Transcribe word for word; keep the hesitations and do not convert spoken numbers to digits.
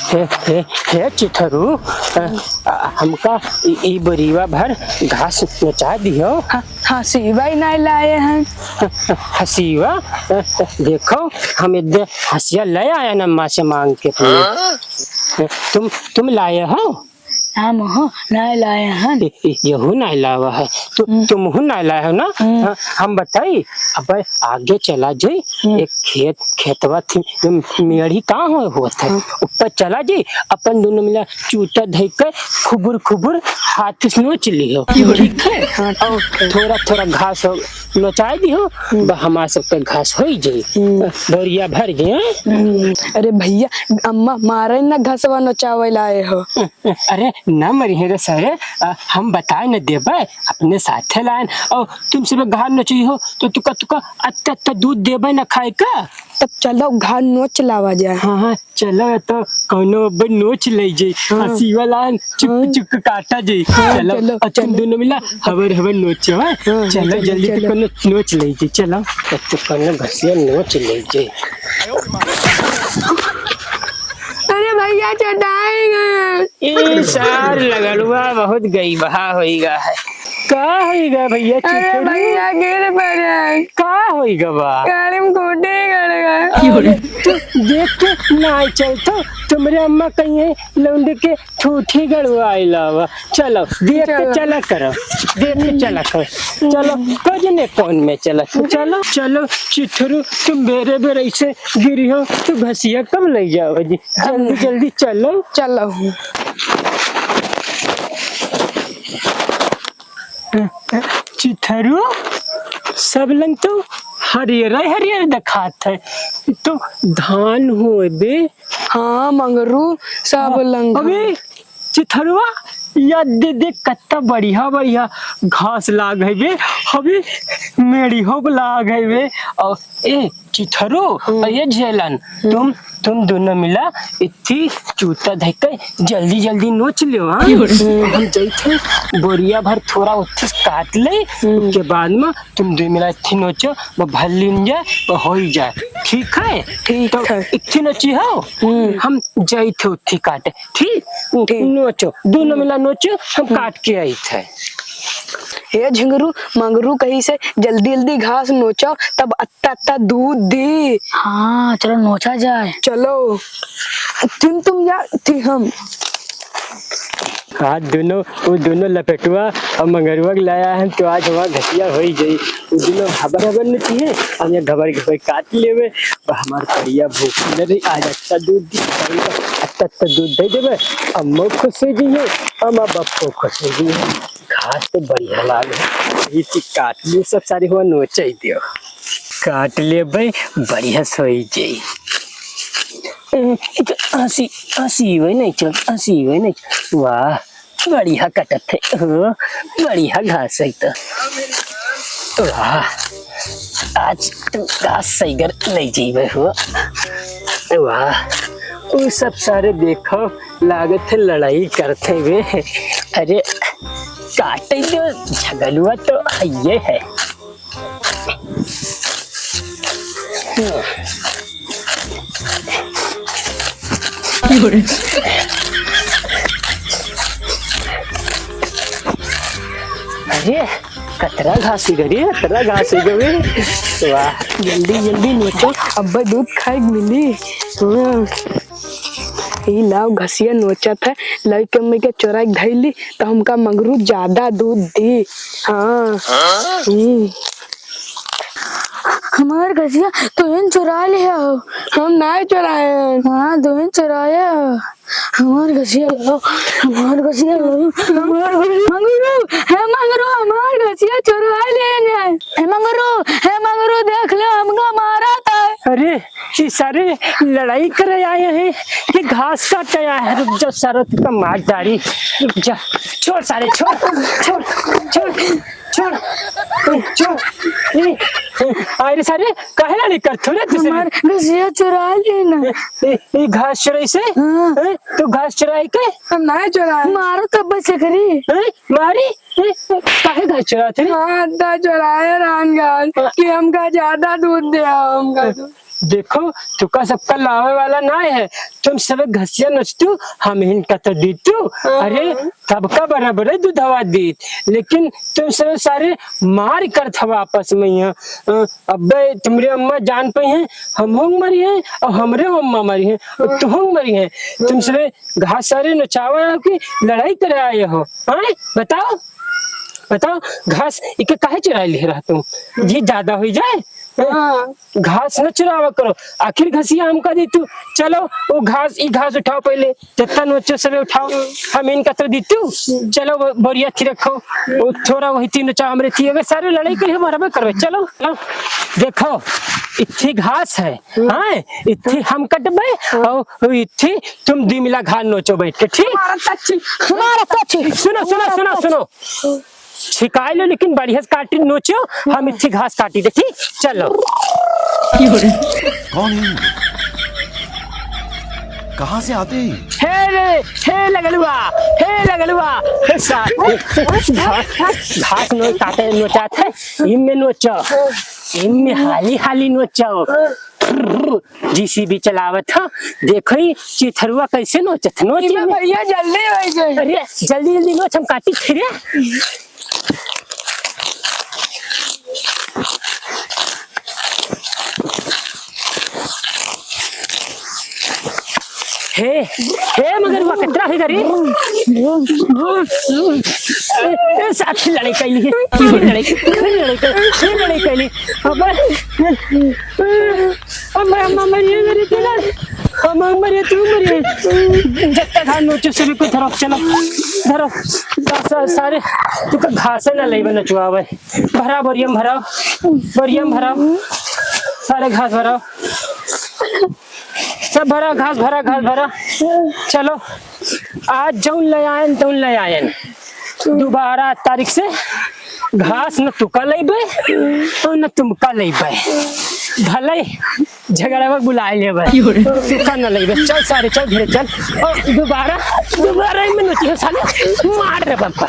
हे, हे, हे चिथरू, अ, अ, हमका ई, ई बोरिया भर घास नोचा दिहो। ह-, हसीवा ही नाहीं लाए हैं। हसीवा? अ, अ, देखो, हम इधर हसिया ले आया ना माँ से मांग के अपने। हाँ? अ, तुम, तुम लाए हो? हम हो, नाहीं लाए हैं। ए, ए, यहू नाहीं लावा है। तु-, हम्म। तुमहू नाहीं लाए हो ना? हम्म। हाँ, हम बताई, अब आगे चला जाई, हम्म। एक खेत, खेतवा थी, मेढ़ी कहाँ हो, होत है? हाँ। ऊपर चला जाई, अपन दुनो मिला चूटा धइ के खुबुर खुबुर हाथ से नोच लिहो, ठीक है? हाँ, और ठीक है। थोड़ा थोड़ा घास हो, नोचाई दिहो, हम्म। बस हमार सबके घास होई जाई, हम्म। बोरिया भर जाई, हाँ? हम्म। अरे भइया, अम्मा मारे ना घसवा नोचावे लाए हो। अरे, ना मरिहे रे सारे, अ, हम बताए न देबे, अपने साथे लाएन, और तुम सब घास नोची हो, तो तुका, तुका अत्ता, अत्ता दूध देबे न खाए का? तब चलो घास नोच लावा जाए। हाँ, हाँ, चलो, तो कौनो अब नोच ले जाई, हाँ। हसीवा लाएन, चुक, हाँ। चुक काटा जाई। हाँ, चलो, चलो, और तुम चलो। दोनों मिला हबर, हबर नोचो, हाँ? हाँ, हाँ, चलो, चलो, जल्दी चलो। तुका नोच ले जाई, चलो। अब तुका न घसिया नोच ले जाई। अरे भइया, चटाई गए। ई सार लगड़ुआ बहुत गईबहा होइगा है। का होइगा भइया, अरे चिथरू? भइया, गिर पड़े। का होइगा बा? गाड़ी में खूंटी गड़ गए। अरे, तू देख के नाहीं चलतो, तुमरे अम्मा कहिहैं लौंडे के ठूठी गड़वाइला बा। चलो, देख के चलो। चला करो, देख के चला करो। चलो, कजने कौन में चला, चलो, चलो, चिथरू, तुम बेरे बेरे ऐसे गिरी हो, तो घसिया कब ले जाओ जी? जल्दी, जल्दी चलो। चलो। चिथरू, सब लंग तो हरियर, हरियर देखात है। तो धान होए बे। हाँ, मंगरू, सब हाँ, लंग। अबे, चिथरुआ, या दे, दे, कत्ता बढ़िया, बढ़िया घास लाग है बे। अबे, मेढ़ियो क लाग है बे। और ए, चिथरू, हम्म। और ये झेलन, हम्म। तुम, तुम दोनों मिला इत्ती चूता धइके जल्दी, जल्दी नोच लियो, हाँ? हम्म। हम जइथे बोरिया भर थोड़ा उत्ती काट ले, हम्म। उसके बाद में तुम दो मिला इत्ती नोचो, वो भर लीन जाए, वो हो ही जाए, ठीक है? ठीक तो है। इत्ती नोची हो, हम्म। हम जइथे उत्ती काटे, ठीक? ठीक। नोचो, दोनों हम्म। मिला नोचो, हम हम्म। काट के आइथे। हे झिंगरू, मंगरू कहिसे जल्दी जल्दी घास नोचो, तब अत्ता अत्ता दूध दी। हाँ, चलो नोचा जाए। चलो, तुम, तुम या थी हम। आज दोनों, वो दोनों लपेटुआ और मंगरुआ के लाया है, तो आज हमार घसिया हो ही जाई। वो दोनों हबर हबर नोची है, हम ये घबर घबर काट लेवे, तो हमार करिया भूख न रही। आज अच्छा दूध दी, अच्छा अच्छा दूध दे देवे, अम्मो खुश हो जाइए, हम अब बप्पो खुश हो जाइए। घास तो बढ़िया लाग है, इसी काट ली, सब सारी हुआ नोचे ही दियो। काट ले बे, बढ़िया सोई जाई। ए, इत हंसी, हंसी वही नहीं चल, हंसी वही नहीं। वाह, बढ़िया कटत है, हो, बढ़िया घास है तो। वाह, आज तो घास सही कर ले जाइबे हो। वाह, वो सब सारे देखो, लागत है लड़ाई करते हुए। अरे, काटे जो झगलुआ तो है ये है। अरे, कतरा घास ही गरी, कतरा घास ही गरी। वाह। जल्दी, जल्दी नोचो, अब्बे दूध खाए के मिली। हाँ। ई लाओ घसिया नोचत है, लइके अम्मी के चोराई के धइली, तो हमका मंगरू ज्यादा दूध दी। हाँ। हम्म। हमार घसिया तो इन चुरा ले हो। हम नाय चुराए हैं। हाँ, तो इन चुराए हो। हमार घसिया लाओ, हमार घसिया लाओ, हमार घसिया। मंगरू, हे मंगरू, हमार घसिया चुरा ले हैं। हे मंगरू, हे मंगरू, देख ले, हमका मारा था। अरे, ये सारे लड़ाई करे आए हैं कि घास काटे आए हैं? रुक जा सारे, तुका मार डारी। रुक जा, छोड़ सारे, छोड़, छोड़, छोड़, छोड़, ए, छोड़। ए, ए, अरे सारे, काहे लड़ाई करत हो रे तू सारे? हमार घसिया चुरा लेना। ए, ए, ए, घास चुराई से? हाँ। ए, तू घास चुराई के? हम ना चुराए। मारो तब बस करी। ए, मारी? ए, काहे घास चुरात है? हाँ, अद्धा चुराए रान घास हाँ। कि हमका ज्यादा दूध दे, हमका दूध। देखो, तुका सबका लावे वाला नाहीं है, तुम सबे घसिया नोचतू, हमहिन का तो दीतू। हाँ। अरे, सबका बराबर है दूधवा दीत, लेकिन तुम सबे सारे मार करत हवा आपस में यहाँ। अ, अब्बे तुमरे अम्मा जान पइहैं, हमहूँ मरिहैं, और हमरे अम्मा मरिहैं, और तुहूँ मरिहैं। तुम सबे घास सारे नोचावा आके लड़ाई करे आए हो, हैं? बताओ, बताओ, घास इके काहे चुराई लिहे रहा तू? जी ज्यादा होइ जाए, हैं? हाँ। घास न चुरावा करो, आखिर घसिया हमका दीतू। चलो, वो घास, ई घास उठाओ पहिले, जितना नोचो सबे उठाओ, हमहिन का तो दीतू। चलो, वो बोरिया थी रखो, वो थोड़ा वही तीन नोचा हमरे थी, अगर सारे लड़ाई करी, हमारा में करबे। चलो, चलो। देखो, इत्थी घास है, हाँ, इत्थी हम कटबे, और इत्थी तुम दी मिला घास नोचो बैठ के, ठीक? हमारा तो अच्छी, हमारा तो अच्छी। सुनो, सुनो, सुनो, सुनो। छिकाई लो, लेकिन बढ़िया से काटी नोचो, हम इत्थी घास काटी दे, ठीक? चलो। कौन है? कहाँ से आते हैं? हे रे, हे लगलुआ, हे लगलुआ, हे सा-, घास, घास नोच काटे, नोचात है, इनमें नोचो, इनमें हाली हाली नोचो। जीसीबी चलावत ह, देखो ही चिथरुआ कैसे नोचत, नोच इमे में। भैया जल्दी होइ जाए। अरे जल्दी जल्दी नोच, हम काटी फिरे। हे, हे मगरुआ कतरा है गरी? ए, ए, साथी लड़ाई कैली है। लड़ाई, लड़ाई, लड़ाई कैली। अबे, अबे, अम्मा मरिए मेरी तेरा। अम्मा मरिए, तू मरिए। जब तक हाथ नोचे सभी को धरो, चलो, धरो। सा-, सारे, तू का घास है ना, ले बना चुआ भाई। भरा बोरिया में भराओ, बोरिया में भराओ, सारे घास भराओ, सब भरा, घास भरा, घास भरा। चलो, आज जौन ले आयन, तौन ले आयन। दोबारा तारीख से घास न तुका लेबे और न तुमका लेबे। भले झगड़ा में बुलाए लेबे, तुका न लेबे। चल सारे, चल धीरे चल। और दोबारा, दोबारा ही में नोची हो साले, मार रे बापा।